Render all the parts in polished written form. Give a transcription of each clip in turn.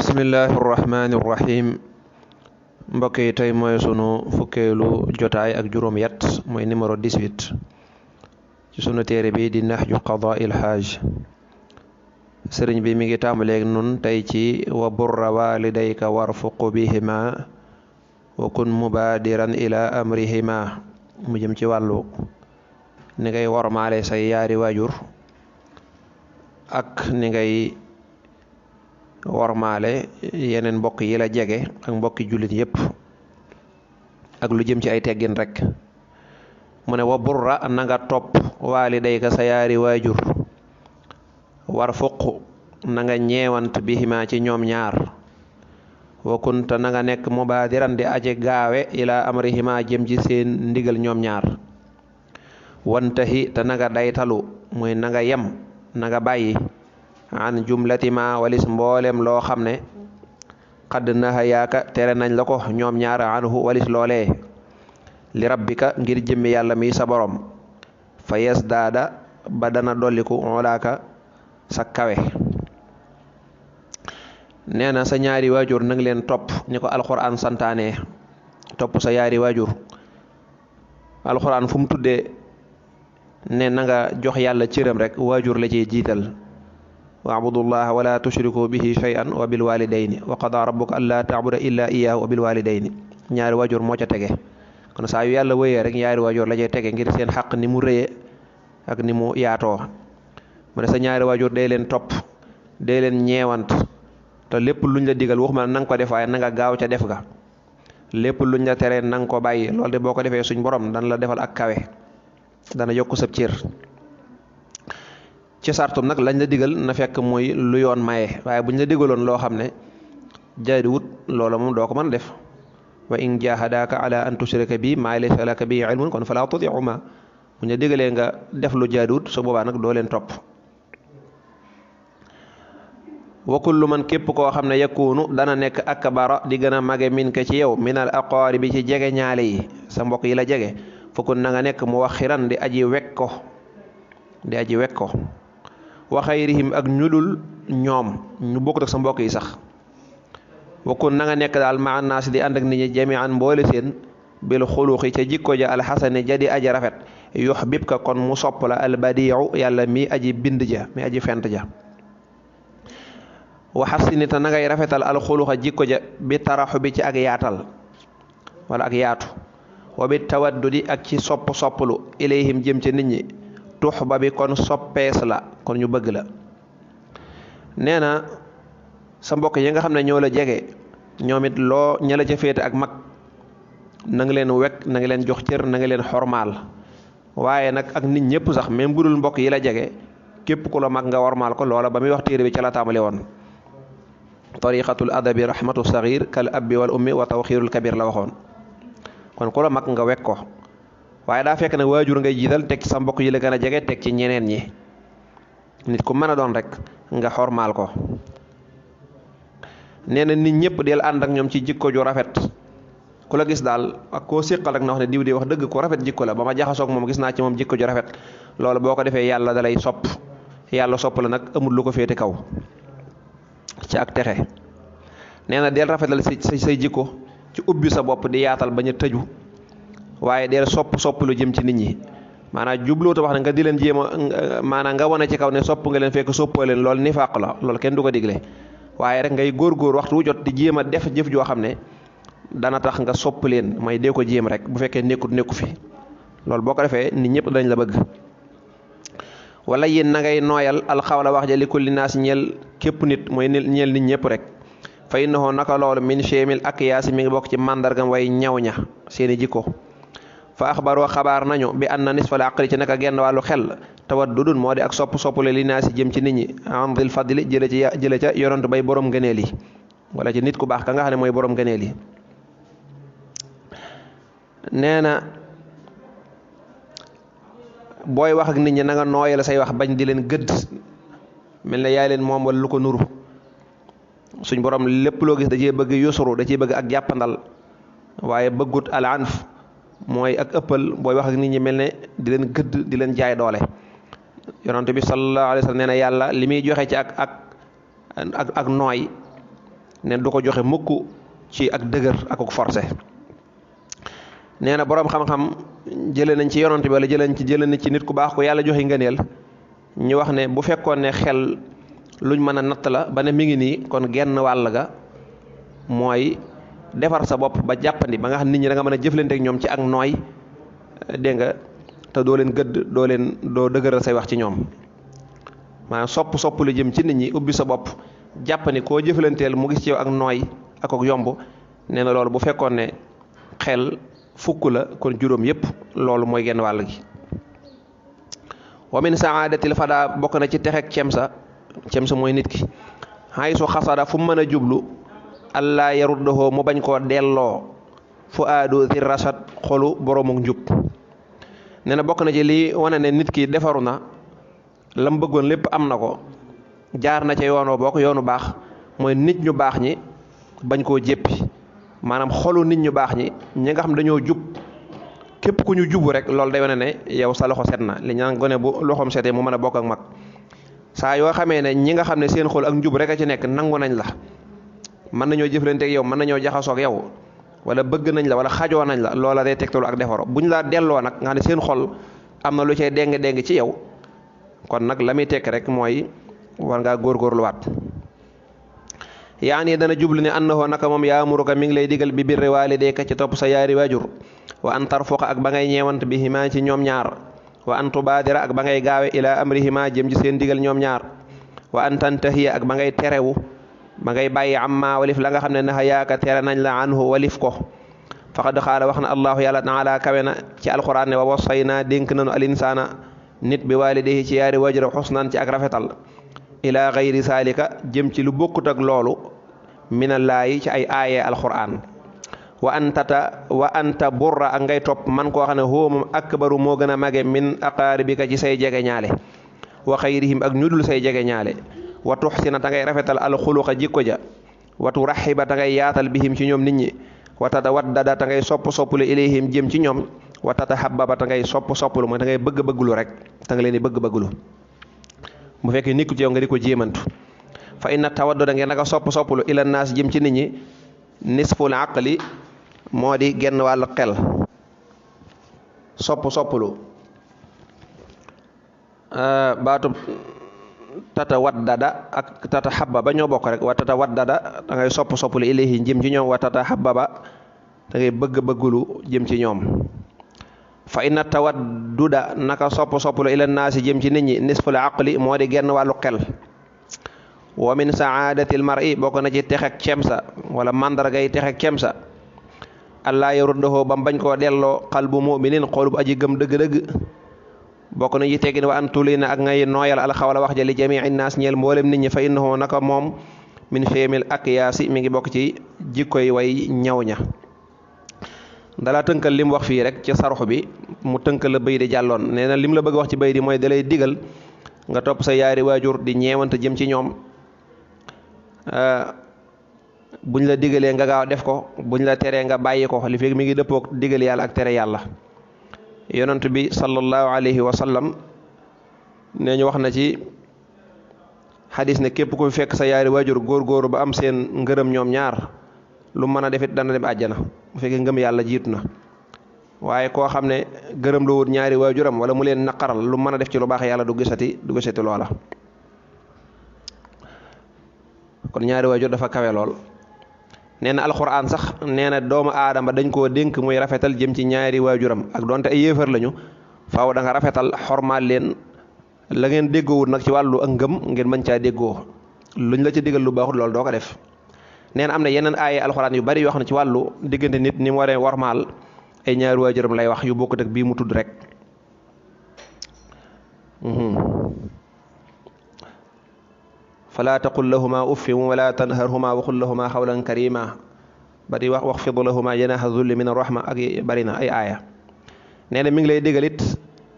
bismillahi irrahmani irrahim mbokk yi tey mooy sunu fukkeelu jotaay ak juróom yat mooy numéro 18 ci sunu téere bi di Nahju Qadaa'il Haaj. sëriñ bi mi ngi tàmbaleeg nun tey ci wa burra walidayka warfuq bihima wa kun mubaadiran ila amrihima, mu jëm ci wàllu ni ngay wormaale say yaari waajur ak ni ngay wormaale yeneen mbokk yi la jege ak mbokki jullit yépp ak lu jëm ci ay teggin rek. mu ne wa burra na nga topp waalidayka sa yaari waajur, war fuq na nga ñeewant bihima ci ñoom ñaar, wa kunta na nga nekk mubaadiran di aje gaawe ila amrihima jëm ci seen ndigal ñoom ñaar, wantahi te na nga daytalu muy na nga yem na nga bàyyi an jumlati ma walis mboolem loo xam ne xadd nahayaaka tere nañ la ko ñoom ñaar anhu walis loolee li rabbika ngir jëmmi yàlla mi sa borom, fa yes daada ba dana dolliku olaaka sa kawe. nee na sa ñaari waajur nang leen topp ni ko alxuraan santaane. topp sa yaari waajur alxuraan fu mu tuddee ne na nga jox yàlla cëram rek waajur la ciy jiital. wa'budullaha wala tushriku bihi shay'an wa bil walidayni wa qada rabbuka alla ta'buda illa iyyahu wa bil walidayni. ñaari waajur moo ca tege, kon saa yu yàlla wéyee rek ñaari waajur la cay tege ngir seen xaq ni mu rëyee ak ni mu yaatoo. mu ne sa ñaari waajur day leen topp day leen ñeewant, te lépp luñ la digal waxuma na nga ko def waaye na nga gaaw ca def ga. lépp luñ la tere na nga ko bàyyi. loolu de boo ko defee suñ borom dana la defal ak kawe, dana yokk sab cër. ci sartum nag lañ la digal na fekk muy lu yoon maye, waaye buñ la digaloon loo xam ne jaadiwut loola moom doo ko mën a def. wa in jahadaka ala an tushrika bi maa laysa laka bi ilmun kon fala tuti'huma. buñ la digalee nga def lu jaadiwut su boobaa nag doo leen topp. wa kullu man képp koo xam ne yakunu dana nekk akbara di gën a mage min ka ci yow minal aqaaribi ci jege ñaale yi sa mbokk yi la jege, fakun na nga nekk muwaxiran di aji wek ko wa xayrihim ak ñu dul ñoom ñu bokkut ak sa mbokk yi sax. wakun na nga nekk daal ma naasi di ànd ak nit ñi jami'an mboole seen bil xuluqi ca jikko ja alxasani ja di aji rafet, yuhbibka kon mu sopp la albadiu yàlla mi aji bind ja mi aji fent ja. wa xasini te na ngay rafetal alxuluqa jikko ja bi taraxu bi ci ak yaatal wala ak yaatu, wa bi tawaddudi ak ci sopplu ilayhim jëm ca nit ñi, tux ba bi kon soppees la kon ñu bëgg la. nee na sa mbokk yi nga xam ne ñoo la jege ñoom it loo ña la ca féete ak mag na nga leen wekk na nga leen jox cër na nga leen xormaal. waaye nag ak nit ñëpp sax même bu dul mbokk yi la jege képp ku la mag nga wormaal ko. loola ba muy wax téere bi ca la tàmbale woon. tariqatul adabi rahmatu saghir kal abbi wal ummi wa tawxirul kabir la waxoon. kon ku la mag nga wekk ko, waaye daa fekk ne waajur ngay jiital teg ci sa mbokk yi la gën a jege teg ci ñeneen ñi. nit ku mën a doon rek nga xormaal ko. nee na nit ñëpp del ànd ak ñoom ci jikko ju rafet. ku la gis daal ak koo séqal rek na wax ne diw di wax dëgg ku rafet jikko la, ba ma jaxasoog moom gis naa ci moom jikko ju rafet. loolu boo ko defee yàlla dalay sopp. yàlla sopp la nag amul lu ko féete kaw ci ak texe. nee na del rafetal say jikko ci ubbi sa bopp di yaatal bañ a tëju, waaye del sopp lu jëm ci nit ñi. maanaam jubluwut a wax ne nga di leen jéem a maanaam nga wane ci kaw ne sopp nga leen fekk soppoo leen, loolu nifaaq la, loolu kenn du ko digle. waaye rek ngay góor waxtu wu jot di jéem a def jëf joo xam ne dana tax nga sopp leen, mooy dee ko jéem rek bu fekkee nekku fi. loolu boo ko defee nit ñëpp dañ la bëgg. wala yéen na ngay nooyal alxawla wax ja li kulli naas ñeel képp nit, mooy ñeel nit ñëpp rek. fa innahu naka loolu min chemil ak yaasi mi ngi bokk ci màndargam way ñaw ña seeni jikko. fa axbaroo xabaar nañu bi anna nisfal aqli ci naka genn wàllu xel tawaddudun moo di ak soppule li naasi jëm ci nit ñi andil fadli jële ca yonent bay borom ngëneel yi, wala ci nit ku baax ka nga xam ne mooy borom ngëneel yi. nee na booy wax ak nit ñi na nga nooyal say wax bañ di leen gëdd mel ne yaay leen moom wala lu ko nuru. suñ borom lépp loo gis da cee bëgg yusru, da cee bëgg ak jàppandal, waaye bëggut al anf mooy ak ëppal. booy wax ak nit ñi mel ne di leen gëdd di leen jaay doole. yonent bi sallallahu alayhi wa sallam nee na yàlla li muy joxe ci ak nooy ne du ko joxe mukk ci ak dëgër ak forcé. nee na boroom xam-xam jëlee nañ ci yonante bi wala jëlee nañ ci nit ku baax ko yàlla joxe ngëneel ñu wax ne bu fekkoon ne xel luñ mën a natt la ba ne mi ngi nii kon genn wàll ga mooy defar sa bopp ba jàppandi ba nga xam nit ñi da nga mën a jëflante ak ñoom ci ak nooy dégg nga te doo leen gëdd doo dëgëral say wax ci ñoom maanaam sopp lu jëm ci nit ñi ubbi sa bopp jàppandi koo jëflanteel mu gis ci yow ak nooy ak yomb. nee na loolu bu fekkoon ne xel fukk la kon juróom yépp loolu mooy genn wàll gi. wa min saadatil fada bokk na ci texek cemsa mooy nit ki xay su xasada fu mu mën a jublu allah yaruddahu mu bañ koo delloo fu aadu si rasat xolu boroomuk njub. nee na bokk na ci lii wane ne nit ki defaru na lam bëggoon lépp am na ko jaar na ca yoonoo bokk yoonu baax mooy nit ñu baax ñi bañ koo jéppi maanaam xolu nit ñu baax ñi nga xam dañoo jub képp ku ñu jubu rek loolu day wane ne yow sa loxo set na li ñu naan gone bu loxoom setee mu mën a bokk ak mag saa yoo xamee ne ñi nga xam ne seen xol ak njub rek a ci nekk nangu nañ la mën nañoo jëflante ak yow mën nañoo jaxasoo ak yow wala bëgg nañ la wala xajoo nañ la loola day tegtalu ak defaro buñ la delloo nag nga xam ne seen xol am na lu cay déng ci yow kon nag la muy tekk rek mooy war ngaa góorgóorluwaat. yaa nii dana jublu ne annahu naka moom yaamuruka mi ngi lay digal bi birri waalidayka ci topp sa yaari waajur wa an tarfuqa ak ba ngay ñeewant bi himaa ci ñoom ñaar wa an tubaadira ak ba ngay gaawe ilaa amrihima jëm ci seen digal ñoom ñaar wa an tantahiya ak ba ngay terewu ba ngay bàyyi amma walif la nga xam ne naxa yaaka tere nañ la anhu walif ko faqad xaala wax na allahu yàlla taala kawe na ci alquran ne wa wasaynaa dénk nanu al insaana nit bi waalidayhi ci yaari waajur xusnan ci ak rafetal ila gayri saalika jëm ci lu bokkut ak loolu minallaayi ci ay aaye alquran wa anta burra ak ngay topp man koo xam ne huwa moom akbaru moo gën a mage min aqaaribika ci say jege ñaale wa xayrihim ak ñu dul say jege ñaale wa tuxsina ta ngay rafetal alxuluqa jikko ja wa turaxiba ta ngay yaatal bihim ci ñoom nit ñi wa tatawaddada ta ngay sopplu ilayhim jëm ci ñoom wa tatahababa ta ngay sopplu mooy ta ngay bëgg-bëgglu rek ta nga leen di bëgg-bëgglu bu fekkee nikku ci yow nga di ko jéemantu fa inna tawadduda ngeen naka sopplu ila naas jëm ci nit ñi nisful aqli moo di genn wàllu xel sopplu baatu tata waddada ak tata hababa ñoo bokk rek wa tata waddada da ngay sopplu ilayhi jëm ci ñoom wa tata hababa da ngay bëgg-bëggulu jëm ci ñoom fa inna tawadduda naka sopplu ila naasi jëm ci nit ñi nisful aqli moo di genn wàllu xel wa min saadatil mar'i bokk na ci texek cemsa wala mandargay texek cemsa allah yaruddahu bam bañ koo delloo qalbu mu'minin xolub aji gëm dëgg-dëgg bokk na ci teggin wa an tulina ak ngay nooyal alxawla wax ja li jami'i naas ñeel mboolem nit ñi fa innahu naka moom min féemil akyaasi mi ngi bokk ci jikkoy way ñaw ña dala tënkal lim wax fii rek ci sarux bi mu tënkal la bay di jàlloon nee na lim la bëgg wax ci bay di mooy dalay digal nga topp sa yaari waajur di ñeewante jëm ci ñoom buñ la digalee nga gaaw def ko buñ la teree nga bàyyi ko li fekk mi ngi dëppook digal yàlla ak tere yàlla yonent bi sallallahu alayhi wa sallam nee ñu wax na ci xadis ne képp ku fekk sa yaari waajur góor ba am seen ngërëm ñoom ñaar lu mën a defit dana dem àjjana bu fekkee ngëm yàlla jiitu na waaye koo xam ne gërëm lu wut ñaari waajuram wala mu leen naqaral lu mën a def ci lu baax yàlla du gisati loola kon ñaari waajur dafa kawe lool nee na alxuraan sax nee na doomu aadama dañ koo dénk muy rafetal jëm ci ñaari waajuram ak donte ay yéefar lañu faaw da nga rafetal xormaal leen la ngeen déggoowut nag ci wàllu ak ngëm ngeen mën caa déggoo luñ la ci digal lu baaxut loolu doo ko def nee na am na yeneen aaye alxuraan yu bari yoo xam ne ci wàllu diggante nit ni mu waree warmaal ay ñaari waajuram lay wax yu bokkut ak bii mu tudd rek fala taqul lahuma uffin wala tanharhuma wa qul lahuma xawlan karima ba di wax fid lahuma janaha zulli min arrahma ak bari na ay aaya nee na mi ngi lay digalit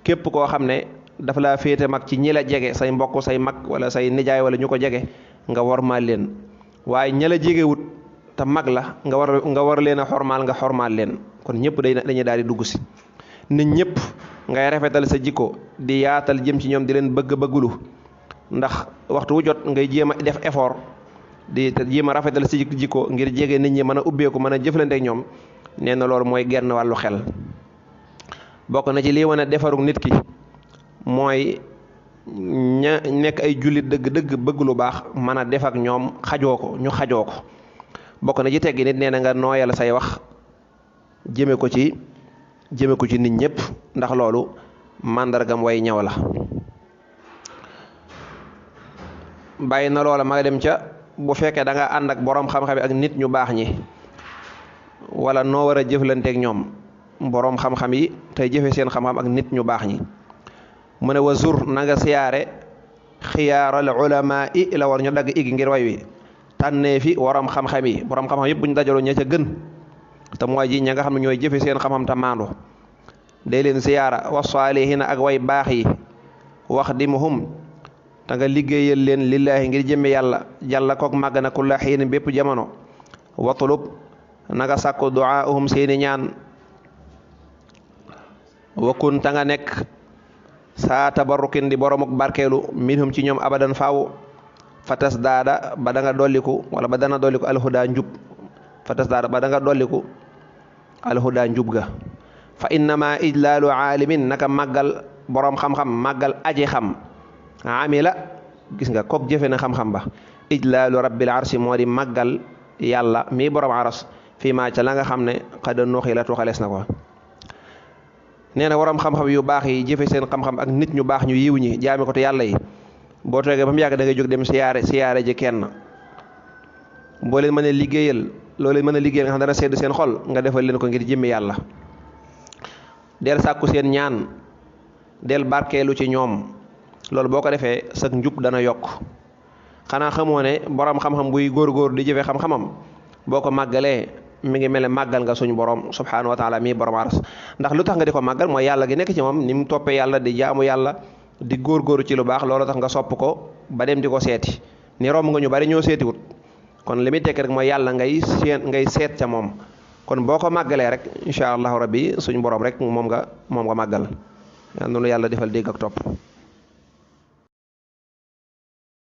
képp koo xam ne dafa laa féete mag ci ñi la jege say mbokk say mag wala say nijaay wala ñu ko jege nga wormaal leen waaye ña la jegewut te mag la nga war leen a xormaal nga xormaal leen kon ñëpp dañuy daal di dugg si nit ñëpp ngay rafetal sa jikko di yaatal jëm ci ñoom di leen bëgg-bëggulu ndax waxtu wu jot ngay jéem a def effort di jéem a rafetal si jikko ngir jege nit ñi mën a ubbeeku mën a jëflante ak ñoom nee na loolu mooy genn wàllu xel. bokk na ci lii wane defarug nit ki mooy ña nekk ay jullit dëgg-dëgg bëgg lu baax mën a def ak ñoom xajoo ko ñu xajoo ko. bokk na ci teggi nit nee na nga nooyal say wax jëme ko ci nit ñëpp ndax loolu màndargam way ñaw la. bàyyi na loola ma dem ca bu fekkee da nga ànd ak boroom xam-xam ak nit ñu baax ñi wala noo war a jëflanteeg ñoom boroom xam-xam yi tey jëfe seen xam-xam ak nit ñu baax ñi. mu ne wa zur na nga siyaare xiyaaral ulamaa i la war ñu dagg igi ngir way wi tànnee fi waram xam-xam yi borom xam-xam yëpp bu ñu dajaloo ña ca gën te mooy ji ña nga xam ne ñooy jëfe seen xam-xam te maandu day leen siyaara wa saalihiina ak way baax yi wax di muhum te nga liggéeyal leen lillaahi ngir jëmme yàlla jàlla kook màgg na kulla xiin bépp jamono watulub na nga sàkku duaahum seeni ñaan wakun ta nga nekk saa tabarrukin di boromuk barkeelu minhum ci ñoom abadan faaw fatas daada ba da nga dolliku wala ba dana dolliku alhuda njub fatas daada ba da nga dolliku alhuda njub ga fa innama ijlaalu aalimin naka màggal borom xam-xam màggal aji xam amila gis nga kook jëfe na xam-xam ba ijlaalu rabbil arsi moo di màggal yàlla mii borom aras fii maa ca la nga xam ne xada nuuxi la tuxalees na ko. nee na waram xam-xam yu baax yi jëfe seen xam-xam ak nit ñu baax ñu yiw ñi jaame ko te yàlla yi boo toogee ba mu yàgg da ngay jóg dem siyaare ji kenn boo leen mën a liggéeyal loo leen mën a liggéeyal nga xam dana sedd seen xol nga defal leen ko ngir jëmmi yàlla. del sàkku seen ñaan del barkeelu ci ñoom loolu boo ko defee sag njub dana yokk. xanaa xamoo ne borom xam-xam buy góor-góor di jëfe xam-xamam boo ko màggalee mi ngi mel ne màggal nga suñu borom subhaanahu wa taala mii borom aras ndax lu tax nga di ko màggal mooy yàlla gi nekk ci moom ni mu toppee yàlla di jaamu yàlla di góor-góoru ci lu baax loolu tax nga sopp ko ba dem di ko seeti ni romb nga ñu bari ñoo seetiwut kon li muy tekk rek mooy yàlla ngay seet ca moom kon boo ko màggalee rek incha allahu rabbi suñu borom rek moom nga màggal yal na nu yàlla defal dégg ak topp.